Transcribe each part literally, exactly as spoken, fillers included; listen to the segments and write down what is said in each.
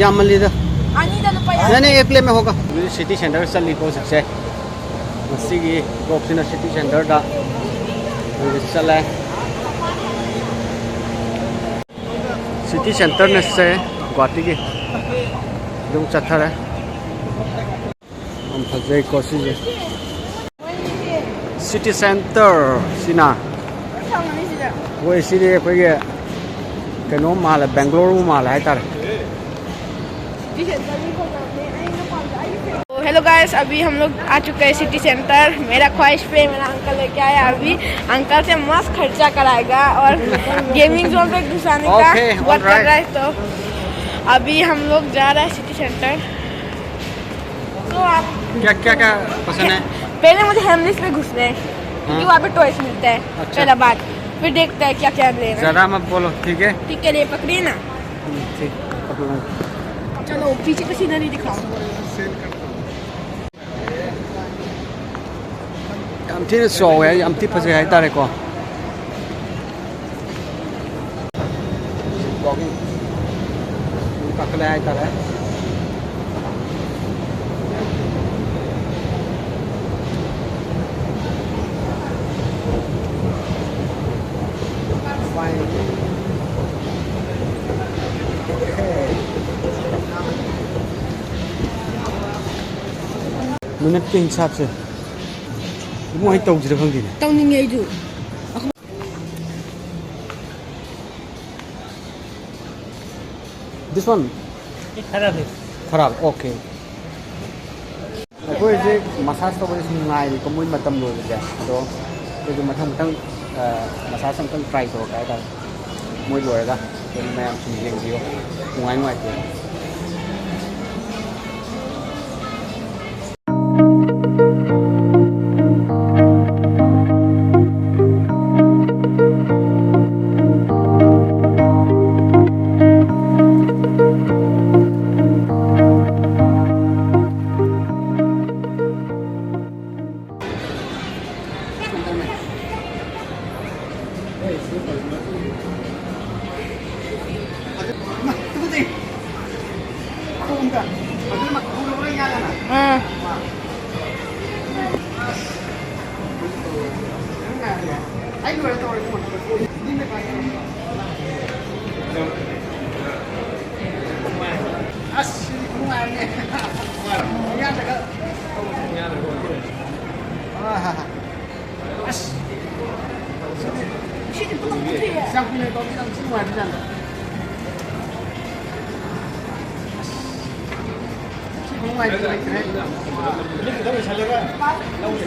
ꯌꯥꯝꯃꯜꯂꯤꯗ꯫ ꯑꯅꯤꯗ ꯂꯨꯄꯥ ꯌꯥꯡꯈꯩ꯫ ꯅꯅꯦ ꯑꯦꯛ ꯄ꯭ꯂꯦꯠ ꯃꯦ ꯍꯣꯒ꯫ ꯁꯤꯇꯤ ꯁꯦꯟꯇꯔ ꯆꯠꯂꯤꯀꯣ ꯍꯧꯖꯤꯛꯁꯦ꯫ ꯉꯁꯤꯒꯤ ꯕ꯭ꯂꯣꯛꯁꯤꯅ ꯁꯤꯇꯤ ꯁꯦꯟꯇꯔꯗ ꯍꯧꯖꯤꯛ ꯆꯠꯂꯦ꯫ ꯁꯤꯇꯤ ꯁꯦꯟꯇꯔꯅ ꯁꯦ ꯒꯨꯍꯥꯇꯤꯒꯤ ꯑꯗꯨꯝ ꯆꯠꯊꯔꯦ꯫ ꯌꯥꯝ ꯐꯖꯩꯀꯣ ꯁꯤꯁꯦ꯫ ꯁꯤꯇꯤ ꯁꯦꯟꯇꯔ ꯁꯤꯅ꯫ ꯍꯣꯏ, ꯁꯤꯗꯤ ꯑꯩꯈꯣꯏꯒꯤ ꯀꯩꯅꯣ ꯃꯥꯜꯂꯦ, ꯕꯦꯡꯒ꯭ꯂꯣꯔ ꯃꯥꯜꯂꯦ ꯍꯥꯏꯇꯥꯔꯦ꯫ तो हेलो गाइस, अभी हम लोग आ चुके हैं सिटी सेंटर। मेरा ख्वाहिश पे मेरा अंकल लेके आया। अभी अंकल से मस्त खर्चा कराएगा और गेमिंग जोन पे घुसाने का बहुत कर रहा है। तो अभी हम लोग जा रहे हैं सिटी सेंटर। तो आप क्या क्या क्या पसंद है? पहले मुझे हेमलिस में घुसना है, क्योंकि वहाँ पे टॉयज मिलता है। अच्छा। पहला बात, फिर देखते हैं क्या क्या लेना है। ज़्यादा मत बोलो, ठीक है? ठीक है, ये पकड़िए ना। ठीक, पकड़ो। चलो पीछे का सीनरी दिखाओ। ꯌꯥꯝ ꯊꯤꯅ ꯆꯥꯎꯋꯦ, ꯌꯥꯝ ꯊꯤ ꯐꯖꯩ ꯍꯥꯏꯇꯥꯔꯦꯀꯣ꯫ ꯀꯥꯈꯠꯂꯦ ꯍꯥꯏꯇꯥꯔꯦ꯫ ꯃꯤꯅꯠꯀꯤ ꯍꯤꯁꯥꯞꯁꯦ꯫ ꯏꯕꯨꯡ, ꯑꯩ ꯇꯧꯁꯤꯔ ꯈꯪꯗꯦꯅꯦ꯫ ꯇꯧꯅꯤꯡꯉꯦ ꯑꯩꯁꯨ꯫ This one? ये खराब है। खराब, OK। ꯑꯩꯈꯣꯏ ꯍꯧꯖꯤꯛ ꯃꯁꯥꯖ ꯇꯧꯕꯁꯦ ꯁꯨꯝ ꯉꯥꯏꯔꯤꯀꯣ, ꯃꯣꯏ ꯃꯇꯝ ꯂꯣꯏꯕꯁꯦ꯫ ꯑꯗꯣ ꯑꯩꯈꯣꯏꯁꯨ ꯃꯊꯪ ꯃꯊꯪ, ꯑ, ꯃꯁꯥꯖ ꯑꯃꯨꯛꯇꯪ ꯇ꯭ꯔꯥꯏ ꯇꯧꯔꯛꯀꯦ ꯍꯥꯏꯇꯥꯔꯦ꯫ ꯃꯣꯏ ꯂꯣꯏꯔꯒ ꯑꯗꯨꯝ ꯃꯌꯥꯝ ꯁꯨꯝ ꯌꯦꯡꯕꯤꯌꯣ, ꯅꯨꯡꯉꯥꯏ ꯅꯨꯡꯉꯥꯏꯇꯦ꯫ ꯑꯥ꯫ ꯑꯁ, ꯁꯤꯗꯤ ꯈꯨꯅꯨꯡꯉꯥꯏ ꯑꯃꯅꯦ꯫ ꯌꯥꯗ꯭ꯔꯒ꯫ ꯑꯥ꯫ ꯑꯁ꯫ ꯁꯤꯗꯤ ꯄꯨꯂꯞ ꯄꯨꯊꯣꯛꯑꯦ꯫ ꯆꯥꯛꯄꯤꯅ ꯇꯧꯕꯁꯤ ꯌꯥꯝ ꯊꯤ ꯅꯨꯡꯉꯥꯏꯕꯖꯥꯠꯅꯤ꯫ ꯑꯁ꯫ ꯁꯤ ꯈꯨꯅꯨꯡꯉꯥꯏꯗꯤ ꯂꯩꯇ꯭ꯔꯦ꯫ ꯃꯤ ꯈꯤꯇꯪ ꯑꯣꯏꯁꯜꯂꯒ ꯂꯧꯔꯦ꯫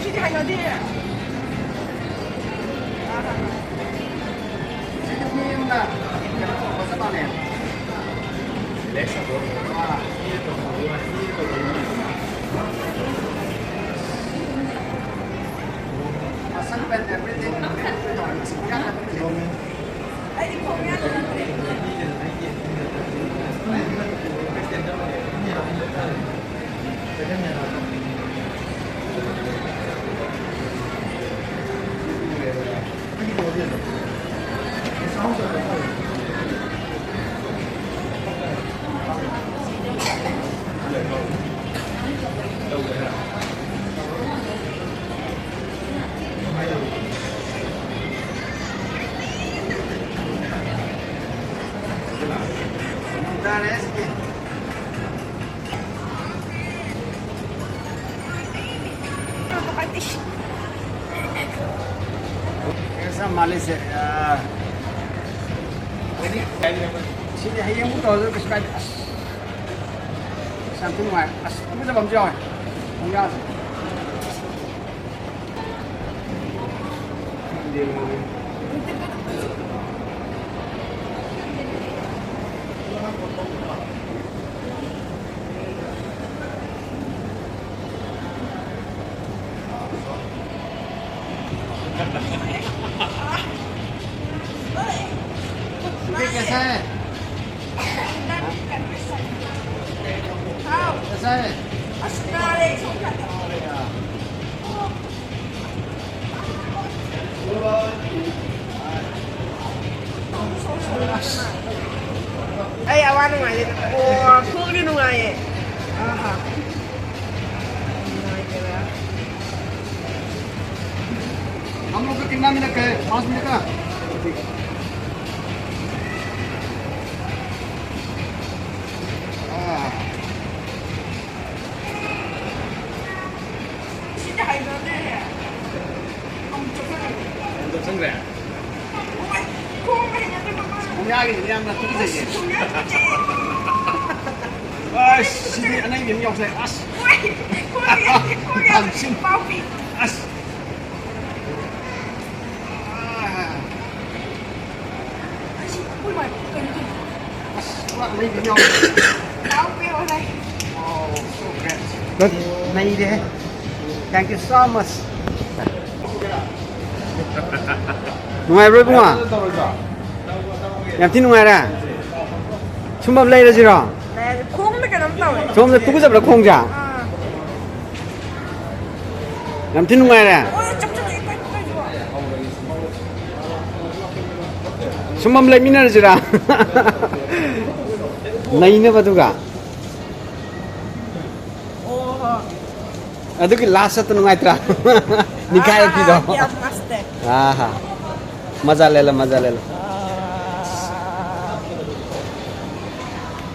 ꯁꯤꯗꯤ ꯍꯩꯅꯗꯦ꯫ ꯁꯤꯗꯤ ꯃꯤ ꯑꯃꯅ ꯀꯩꯅꯣ ꯇꯧꯕ ꯆꯞ ꯃꯥꯟꯅꯩ꯫ Muscle and everything. ꯆꯞ ꯃꯥꯟꯅꯩꯁꯦ꯫ ꯑꯥ, ꯁꯤꯗꯤ ꯍꯌꯦꯡꯃꯨꯛ ꯇꯧꯔꯁꯨ ꯀꯩꯁꯨ ꯀꯥꯏꯗꯦ꯫ ꯑꯁ, ꯑꯁ, ꯌꯥꯝ ꯊꯤ ꯅꯨꯡꯉꯥꯏ꯫ ꯑꯁ, ꯇꯨꯝꯕ ꯆꯥꯐꯝꯁꯨ ꯌꯥꯎꯋꯦ꯫ ꯈꯣꯡꯌꯥꯁꯦ꯫ ये कैसा है? कैसा है? अच्छा, नारे छोटा। ꯑꯣ, ꯈꯣꯡꯗꯤ ꯅꯨꯡꯉꯥꯏꯌꯦ꯫ ꯑꯥ, ꯑꯥ꯫ ꯅꯨꯡꯉꯥꯏꯇꯦꯗ꯫ हम लोग को कितना मिनट का है? पाँच मिनट का? ठीक है। हाँ। ꯁꯤꯗꯤ ꯍꯩꯅꯗꯦꯍꯦ꯫ ꯑꯃꯨꯛ ꯆꯠꯁꯜꯂꯛꯑꯦ꯫ ꯑꯃꯨꯛ ꯆꯠꯁꯟꯈ꯭ꯔꯦ꯫ ꯈꯣꯡ ꯍꯩꯅꯗꯦ, ꯃꯃꯥ꯫ ꯈꯣꯡꯌꯥꯒꯤꯗꯤ ꯌꯥꯝꯅ ꯇꯨꯀꯠꯆꯩꯌꯦ꯫ ꯈꯣꯡꯌꯥ ꯇꯨꯀꯠꯆꯩꯌꯦ꯫ ꯑꯁ, ꯁꯤꯗꯤ ꯑꯅꯩꯕꯤ ꯑꯃ ꯌꯥꯎꯁꯜꯂꯦ꯫ ꯑꯁ꯫ ꯈꯣꯡꯌꯥ, ꯈꯣꯡꯌꯥ, ꯈꯣꯡꯌꯥ꯫ ꯌꯥꯝ ꯁꯤꯟ-, ꯄꯥꯎꯄꯤ꯫ ꯑꯁ꯫ ꯑꯥ꯫ ꯑꯁ, ꯄꯨꯔꯥ ꯃꯩ ꯌꯥꯎꯔꯦ꯫ ꯅꯥꯎ ꯄꯤꯔꯛꯑꯣ ꯅꯪ꯫ Wow, so great. Good. ꯅꯩꯔꯦ꯫ Thank you so much. ꯅꯨꯡꯉꯥꯏꯕ꯭ꯔꯣ ꯏꯕꯨꯡꯉꯣ? ꯌꯥꯝ ꯊꯤ ꯅꯨꯡꯉꯥꯏꯔꯦ꯫ ꯁꯨꯝꯕ ꯑꯃ ꯂꯩꯔꯁꯤꯔꯣ? ꯂꯩꯔꯁꯤ꯫ ꯈꯣꯡꯗ ꯀꯩꯅꯣꯝ ꯇꯧꯋꯦ꯫ ꯁꯣꯝꯗ ꯇꯨꯒꯖꯕ꯭ꯔꯥ ꯈꯣꯡꯁꯦ? ꯑꯥ꯫ ꯌꯥꯝ ꯊꯤ ꯅꯨꯡꯉꯥꯏꯔꯦ꯫ ꯑꯣ, ꯆꯞ ꯆꯞ ꯆꯞ ꯆꯞ ꯆꯞ꯫ ꯁꯨꯝ ꯑꯃ ꯂꯩꯃꯤꯟꯅꯔꯁꯤꯔꯥ? ꯅꯩꯅꯕꯗꯨꯒ꯫ ꯑꯣ, ꯍꯣ꯫ ꯑꯗꯨꯒꯤ last ꯆꯠꯇ ꯅꯨꯡꯉꯥꯏꯇ꯭ꯔꯥ? ꯅꯤꯡꯈꯥꯏꯔꯛꯄꯤꯗꯣ꯫ ꯑꯥ, ꯌꯥꯝ ꯃꯁꯇꯦ꯫ ꯑꯥ ꯍꯥ꯫ मजा ले लो, मजा ले लो।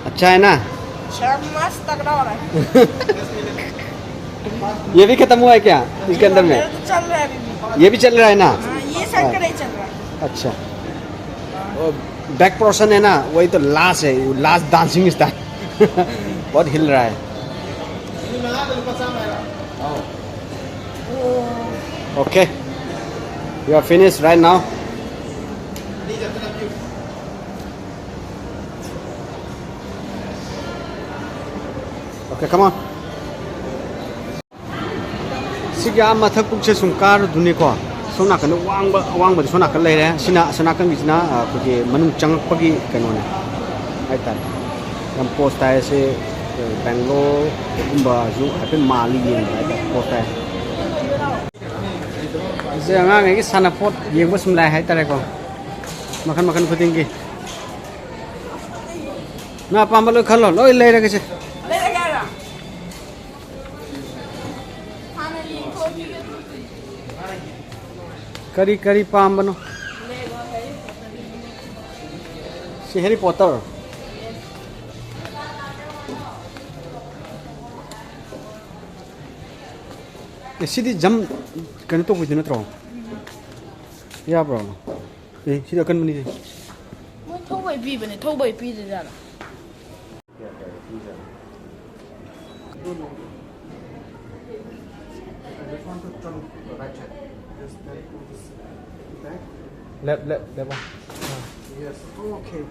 अच्छा है ना? शर्मा तगड़ा हो रहा है। ये भी खत्म हुआ है क्या इसके अंदर में? मेरा तो चल रहा है अभी भी। ये भी चल रहा है ना? हाँ, ये side का नहीं चल रहा है। अच्छा। वो back portion है ना, वही तो last है, वो last dancing style। बहुत हिल रहा है। Okay, we are finished right now. Okay, come on. ꯁꯤꯒꯤ ꯑꯥ ꯃꯊꯛ ꯄꯨꯛꯁꯦ ꯁꯨꯝ ꯀꯥꯔꯨꯗꯨꯅꯤꯀꯣ꯫ ꯁꯣꯝ ꯅꯥꯀꯟꯗ ꯋꯥꯡꯕ, ꯑꯋꯥꯡꯕꯗꯤ ꯁꯣꯝ ꯅꯥꯀꯟ ꯂꯩꯔꯦ꯫ ꯁꯤꯅ ꯑꯁꯣꯝ ꯅꯥꯀꯟꯒꯤꯁꯤꯅ, ꯑ, ꯑꯩꯈꯣꯏꯒꯤ ꯃꯅꯨꯡ ꯆꯪꯉꯛꯄꯒꯤ ꯀꯩꯅꯣꯅꯦ ꯍꯥꯏꯇꯥꯔꯦ꯫ ꯌꯥꯝ pose ꯇꯥꯏ꯫ ꯁꯤ, ꯑ, ꯕꯦꯡꯒ꯭ꯂꯣꯔꯒꯨꯝꯕꯁꯨ ꯍꯥꯏꯐꯦꯠ ꯃꯥꯜꯂꯤ ꯌꯦꯡꯕ ꯍꯥꯏꯇꯥꯔꯦ꯫ Pose ꯇꯥꯏ꯫ ꯁꯤ ꯑꯉꯥꯡꯈꯩꯒꯤ ꯁꯥꯟꯅꯄꯣꯠ ꯌꯦꯡꯕ ꯁꯨꯝ ꯂꯥꯛꯑꯦ ꯍꯥꯏꯇꯥꯔꯦꯀꯣ꯫ ꯃꯈꯜ ꯃꯈꯜ ꯈꯨꯗꯤꯡꯒꯤ꯫ ꯅꯪ ꯑꯄꯥꯝꯕ ꯂꯣꯏ ꯈꯜꯂꯣ, ꯂꯣꯏ ꯂꯩꯔꯒꯦꯁꯦ꯫ ꯀꯔꯤ ꯀꯔꯤ ꯄꯥꯝꯕꯅꯣ? ꯁꯤ ꯍꯦꯔꯤ ꯄꯣꯇꯔ꯫ ꯑꯦ, ꯁꯤꯗꯤ ꯖꯝ ꯀꯩꯅꯣ ꯇꯧꯕꯩꯗꯨ ꯅꯠꯇ꯭ꯔꯣ? ꯌꯥꯕ꯭ꯔꯣ? ꯑꯦ, ꯁꯤꯗꯤ ꯑꯀꯟꯕꯅꯤꯅꯦ꯫ ꯃꯣꯏ ꯊꯧꯕꯩ ꯄꯤꯕꯅꯦ, ꯊꯧꯕꯩ ꯄꯤꯗ꯭ꯔꯤꯖꯥꯠꯂꯣ? Left, left, left one. Yes. Okay.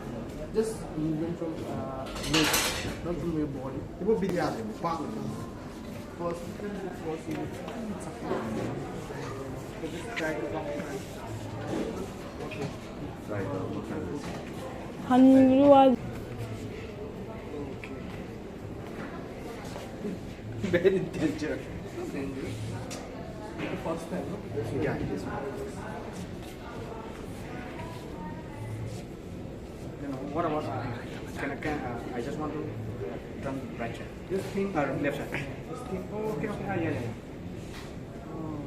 Just movement from uh, leg, not from your body. It will be the other. Back. First, first, you just try to come. Okay. Right. Okay. ꯍꯟꯕꯗꯨ ꯋꯥ- Very dangerous. Not dangerous. The first time, no? Yeah, it is. You know, what about, uh, can I, can, uh, I just want to, uh, turn right side. This thing. Uh, left side. This thing. Oh, okay, okay. Ah, yeah, yeah, yeah. Oh.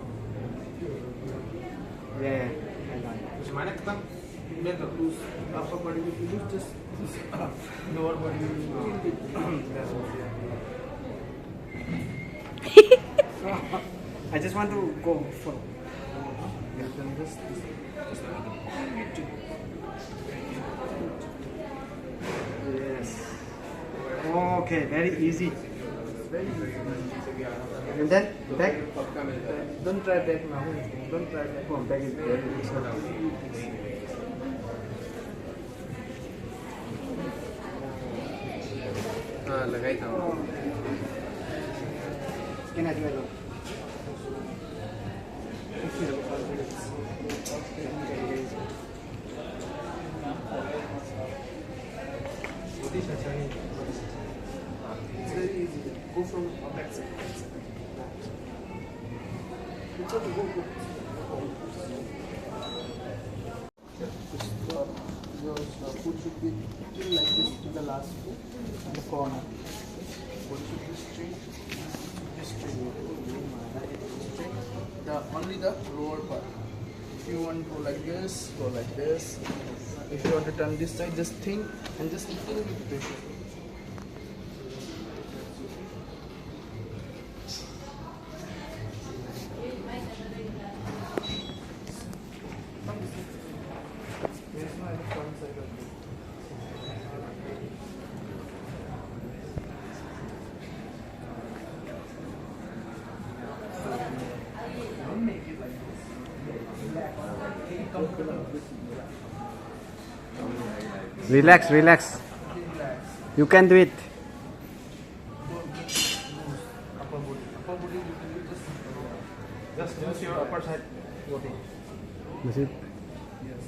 Yeah, yeah. I got it. Terus mana, Bang? Ini tuh. Whose upper body will you lose? Just lower body will you lose? I just want to go for. Yeah, then just, just, just. Yes. Okay, very easy. And then back. Don't try back now. Don't try back. Oh, back is very easy. Ah, lagay tama. Can I do it? It's very easy. Go from back side. It's okay, go, go. Your uh, foot should be till like this to the last foot and the corner. Body should be straight. This should be straight. The only the lower part. If you want to go like this, go like this. If you want to turn this side, just think and just little bit pressure. Relax, relax. You can do it. Just use your upper side body. Masih. Yes.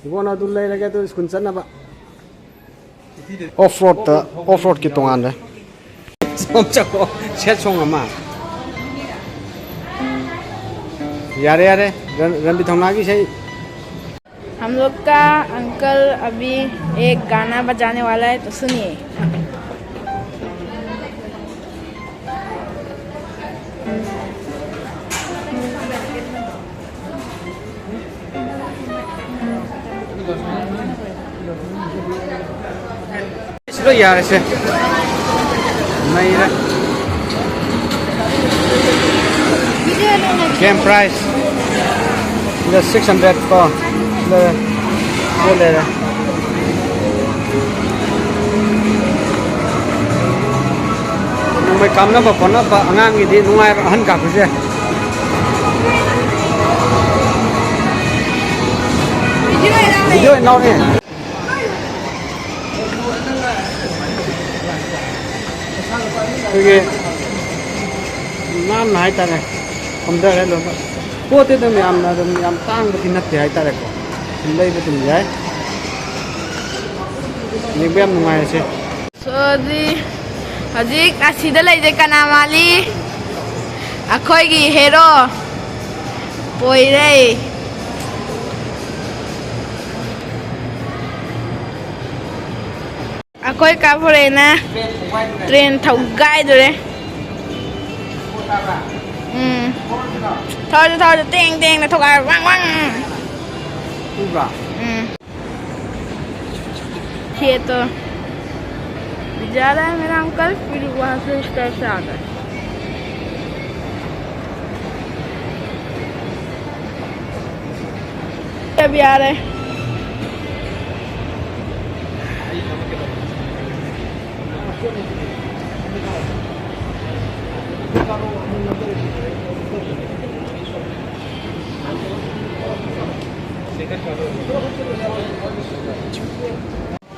ꯏꯕꯣꯟ ꯑꯗꯨ ꯂꯩꯔꯒꯦ ꯑꯗꯨ school ꯆꯠꯅꯕ꯫ Of ꯔꯣꯗꯇ, of ꯔꯣꯗꯀꯤ ꯇꯣꯉꯥꯟꯅ ꯁꯣꯝ ꯆꯠꯈꯣ꯫ Set ꯁꯣꯡ ꯑꯃ꯫ ꯌꯥꯔꯦ, ꯌꯥꯔꯦ꯫ Run-, ꯔꯟꯕꯤ ꯊꯧꯅꯥꯒꯤ ꯏꯁꯩ꯫ हम लोग का अंकल अभी एक गाना बजाने वाला है, तो सुनिए। ꯁꯤ ꯂꯣꯏ ꯌꯥꯔꯦꯁꯦ꯫ ꯅꯩꯔꯦ꯫ Game price꯫ ꯁꯤꯗ six hundred ꯀꯣ꯫ ꯂꯩꯔꯦ꯫ ꯁꯤꯗ ꯂꯩꯔꯦ꯫ ꯅꯣꯡꯃꯩ ꯀꯥꯞꯅꯕ ꯈꯣꯠꯅꯕ ꯑꯉꯥꯡꯒꯤꯗꯤ ꯅꯨꯡꯉꯥꯏꯕ, ꯑꯍꯟ ꯀꯥꯞꯄꯁꯦ꯫ Video ꯏꯅꯥꯎꯅꯦ꯫ ꯑꯩꯈꯣꯏꯒꯤ ꯅꯥꯟꯅ ꯍꯥꯏꯇꯥꯔꯦ, ꯐꯝꯊꯔꯦ ꯂꯣꯏꯅꯃꯛ꯫ ꯄꯣꯠꯇꯤ ꯑꯗꯨꯝ ꯌꯥꯝꯅ ꯑꯗꯨꯝ ꯌꯥꯝ ꯇꯥꯡꯕꯗꯤ ꯅꯠꯇꯦ ꯍꯥꯏꯇꯥꯔꯦꯀꯣ꯫ ꯑꯗꯨꯝ ꯂꯩꯕ ꯑꯗꯨꯝ ꯌꯥꯏ꯫ ꯌꯦꯡꯕ ꯌꯥꯝ ꯅꯨꯡꯉꯥꯏꯔꯁꯦ꯫ So, ꯑꯗꯨꯗꯤ ꯍꯧꯖꯤꯛ ꯑꯁꯤꯗ ꯂꯩꯁꯦ ꯀꯅꯥ ꯃꯥꯜꯂꯤ? ꯑꯩꯈꯣꯏꯒꯤ ꯍꯦꯔꯣ ꯑꯣꯏꯔꯦ꯫ ꯑꯩꯈꯣꯏ ꯀꯥ ꯐꯣꯔꯦꯅ ꯇ꯭ꯔꯦꯟ ꯊꯧꯒꯥꯏꯗꯣꯔꯦ꯫ ꯎꯝ꯫ ꯊꯧꯔꯁꯨ, ꯊꯧꯔꯁꯨ, ꯇꯦꯡ ꯇꯦꯡꯅ ꯊꯧꯒꯥꯏꯔꯣ꯫ ꯋꯥꯡ ꯋꯥꯡ꯫ ꯎꯕ꯭ꯔꯥ? ꯎꯝ꯫ खेत जा रहा है मेरा अंकल, फिर वहां से उस तरफ से आ गए। अभी आ रहे हैं।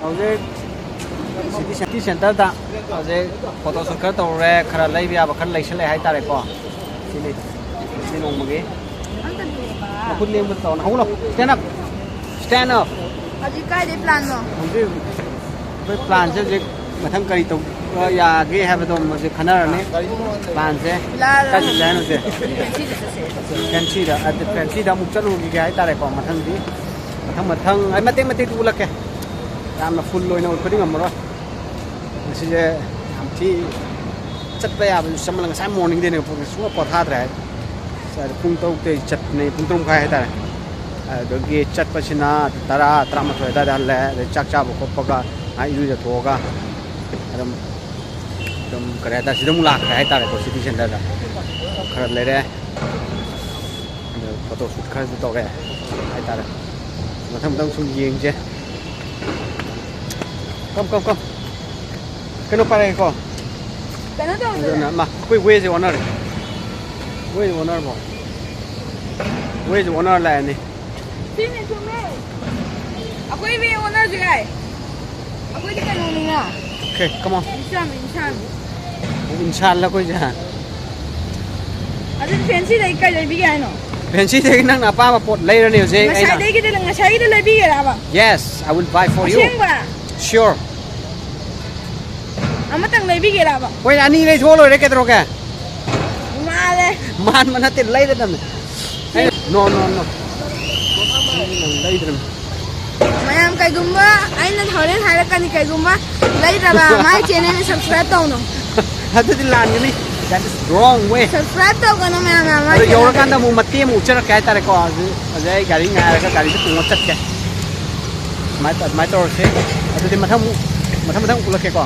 ꯍꯧꯖꯤꯛ ꯁꯤꯇꯤ ꯁꯦꯟꯇꯔꯗ ꯍꯧꯖꯤꯛ ꯐꯣꯇꯣ ꯁꯨꯠ ꯈꯔ ꯇꯧꯔꯨꯔꯦ, ꯈꯔ ꯂꯩꯕ ꯌꯥꯕ ꯈꯔ ꯂꯩꯁꯜꯂꯛꯑꯦ ꯍꯥꯏꯇꯥꯔꯦꯀꯣ꯫ ꯁꯤꯅꯤ ꯁꯤ ꯅꯣꯡꯃꯒꯤ ꯃꯈꯨꯠ ꯂꯦꯡꯕ ꯇꯧꯔꯣ꯫ ꯍꯧꯒꯠꯂꯣ, stand up, stand up, stand up. ꯍꯧꯖꯤꯛ ꯀꯥꯏꯗꯩ ꯄ꯭ꯂꯥꯟꯅꯣ? ꯍꯧꯖꯤꯛ ꯑꯩꯈꯣꯏ ꯄ꯭ꯂꯥꯟꯁꯦ ꯍꯧꯖꯤꯛ ꯃꯊꯪ ꯀꯔꯤ ꯇꯧꯕ ꯌꯥꯒꯦ ꯍꯥꯏꯕꯗꯣ ꯍꯧꯖꯤꯛ ꯈꯟꯅꯔꯅꯤ꯫ ꯄ꯭ꯂꯥꯟꯁꯦ ꯂꯥ-, ꯂꯥ-, ꯀꯥꯏ ꯆꯠꯁꯦ ꯍꯥꯏꯅꯣ ꯍꯧꯖꯤꯛ? ꯐꯦꯟꯁꯤꯗ ꯆꯠꯁꯦ꯫ ꯐꯦꯟꯁꯤꯗ, ꯑꯗ ꯐꯦꯟꯁꯤꯗ ꯑꯃꯨꯛ ꯆꯠꯂꯨꯈꯤꯒꯦ ꯍꯥꯏꯇꯥꯔꯦꯀꯣ꯫ ꯃꯊꯪꯗꯤ ꯃꯊꯪ ꯃꯊꯪ ꯑꯩ ꯃꯇꯦꯛ ꯃꯇꯦꯛꯇ ꯎꯠꯂꯛꯀꯦ꯫ ꯌꯥꯝꯅ ꯐꯨꯜ ꯑꯣꯏꯅ ꯎꯠꯄꯗꯤ ꯉꯝꯃꯔꯣꯏ꯫ ꯉꯁꯤꯁꯦ ꯌꯥꯝ ꯊꯤ ꯆꯠꯄ ꯌꯥꯕꯁꯨ ꯆꯠꯃꯜꯂꯦ꯫ ꯉꯁꯥꯏ ꯃꯣꯔꯅꯤꯡꯗꯩꯅꯦ ꯄꯨꯡ ꯁꯨꯡꯄꯣ ꯄꯣꯊꯥꯗ꯭ꯔꯦ ꯍꯥꯏ꯫ ꯉꯁꯥꯏ ꯄꯨꯡ ꯇꯔꯨꯛꯇꯩ ꯆꯠꯄꯅꯦ, ꯄꯨꯡ ꯇꯔꯨꯛ ꯃꯈꯥꯏ ꯍꯥꯏꯇꯥꯔꯦ꯫ ꯑꯗꯨꯗꯒꯤ ꯆꯠꯄꯁꯤꯅ ꯇꯔꯥ, ꯇꯔꯥꯃꯥꯊꯣꯏ ꯑꯗꯨꯋꯥꯏꯗ ꯍꯜꯂꯦ꯫ ꯑꯗꯩ ꯆꯥꯛ ꯆꯥꯕ ꯈꯣꯠꯄꯒ ꯉꯥꯏꯍꯥꯛ ꯏꯔꯨꯖꯊꯣꯛꯑꯒ ꯑꯗꯨꯝ, ꯑꯗꯨꯝ ꯀꯔꯤ ꯍꯥꯏꯇꯥꯔꯦ, ꯁꯤꯗ ꯑꯃꯨꯛ ꯂꯥꯛꯈ꯭ꯔꯦ ꯍꯥꯏꯇꯥꯔꯦꯀꯣ, ꯁꯤꯇꯤ ꯁꯦꯟꯇꯔꯗ꯫ ꯈꯔ ꯂꯩꯔꯦ꯫ ꯑꯗꯨ ꯐꯣꯇꯣ ꯁꯨꯠ ꯈꯔꯁꯨ ꯇꯧꯔꯦ ꯍꯥꯏꯇꯥꯔꯦ꯫ ꯃꯊꯪ ꯃꯊꯪ ꯁꯨꯝ ꯌꯦꯡꯁꯦ꯫ ꯀꯝ, ꯀꯝ, ꯀꯝ꯫ ꯀꯩꯅꯣ ꯄꯥꯏꯔꯛꯑꯦꯀꯣ? ꯀꯩꯅꯣ ꯇꯧꯗꯣꯏꯅꯦ꯫ ꯑꯗꯨꯅ ꯃꯥ, ꯑꯩꯈꯣꯏ ꯋꯦꯁꯦ ꯑꯣꯟꯅꯔꯦ꯫ ꯋꯦꯁꯦ ꯑꯣꯟꯅꯔꯕꯣ? ꯋꯦꯁꯦ ꯑꯣꯟꯅꯔ ꯂꯥꯛꯑꯦꯅꯦ꯫ ꯁꯤꯅꯦ, ꯆꯨꯝꯃꯦ꯫ ꯑꯩꯈꯣꯏ ꯋꯦ ꯑꯣꯟꯅꯔꯁꯨ ꯌꯥꯏ꯫ ꯑꯩꯈꯣꯏꯗꯤ ꯀꯩꯅꯣꯅꯤꯅ꯫ Okay, come on. ꯏꯟꯁꯥꯟ, ꯏꯟꯁꯥꯟ꯫ ꯏꯟꯁꯥꯟꯂ ꯑꯩꯈꯣꯏꯁꯦ? ꯑꯗꯨꯗꯤ ꯐꯦꯟꯁꯤꯗꯩ ꯀꯩ ꯂꯩꯕꯤꯒꯦ ꯍꯥꯏꯅꯣ? ꯐꯦꯟꯁꯤꯗꯒꯤ ꯅꯪꯅ ꯑꯄꯥꯝꯕ ꯄꯣꯠ ꯂꯩꯔꯅꯤ ꯍꯧꯖꯤꯛ ꯑꯩꯅ꯫ ꯉꯁꯥꯏꯗꯒꯤꯗꯤ ꯉꯁꯥꯏꯒꯤꯗꯣ ꯂꯩꯕꯤꯒꯦꯔꯕ? Yes, I will buy for you. ꯑꯁꯦꯡꯕ? Sure. ꯑꯃꯇꯪ ꯂꯩꯕꯤꯒꯦꯔꯕ? ꯍꯣꯏ, ꯑꯅꯤ ꯂꯩꯊꯣꯛꯑ ꯂꯣꯏꯔꯦ, ꯀꯩꯗꯧꯔꯒꯦ? ꯃꯥꯜꯂꯦ. ꯃꯥꯟꯕ ꯅꯠꯇꯦ, ꯂꯩꯔꯗꯝꯅꯦ꯫ ꯑꯩꯅ, no, no, no. ꯂꯩꯗ꯭ꯔꯝꯅꯦ꯫ ꯃꯌꯥꯝ ꯀꯩꯒꯨꯝꯕ ꯑꯩꯅ ꯍꯣꯔꯦꯟ ꯍꯥꯏꯔꯛꯀꯅꯤ, ꯀꯩꯒꯨꯝꯕ ꯂꯩꯗ꯭ꯔꯕ my channel subscribe ꯇꯧꯅꯣ. ꯑꯗꯨꯗꯤ ꯂꯥꯟꯒꯅꯤ꯫ That is wrong way. Subscribe ꯇꯧꯒꯅꯣ ꯃꯌꯥꯝ ꯃꯌꯥꯝ my ꯑꯗꯣ channel. ꯌꯧꯔꯀꯥꯟꯗ ꯑꯃꯨꯛ ꯃꯇꯦꯛ ꯑꯃꯨꯛ ꯎꯠꯆꯔꯛꯀꯦ ꯍꯥꯏꯇꯥꯔꯦꯀꯣ꯫ ꯑꯗꯨ ꯑꯗꯩ ꯑꯩ ꯒꯥꯔꯤ ꯉꯥꯏꯔꯒ ꯒꯥꯔꯤꯗ ꯇꯣꯡꯉ ꯆꯠꯀꯦ꯫ ꯑꯗꯨꯃꯥꯏꯅ ꯇꯧ-, ꯑꯗꯨꯃꯥꯏꯅ ꯇꯧꯔꯁꯦ꯫ ꯑꯗꯨꯗꯤ ꯃꯊꯪ ꯑꯃꯨꯛ, ꯃꯊꯪ ꯃꯊꯪ ꯎꯠꯂꯛꯀꯦꯀꯣ꯫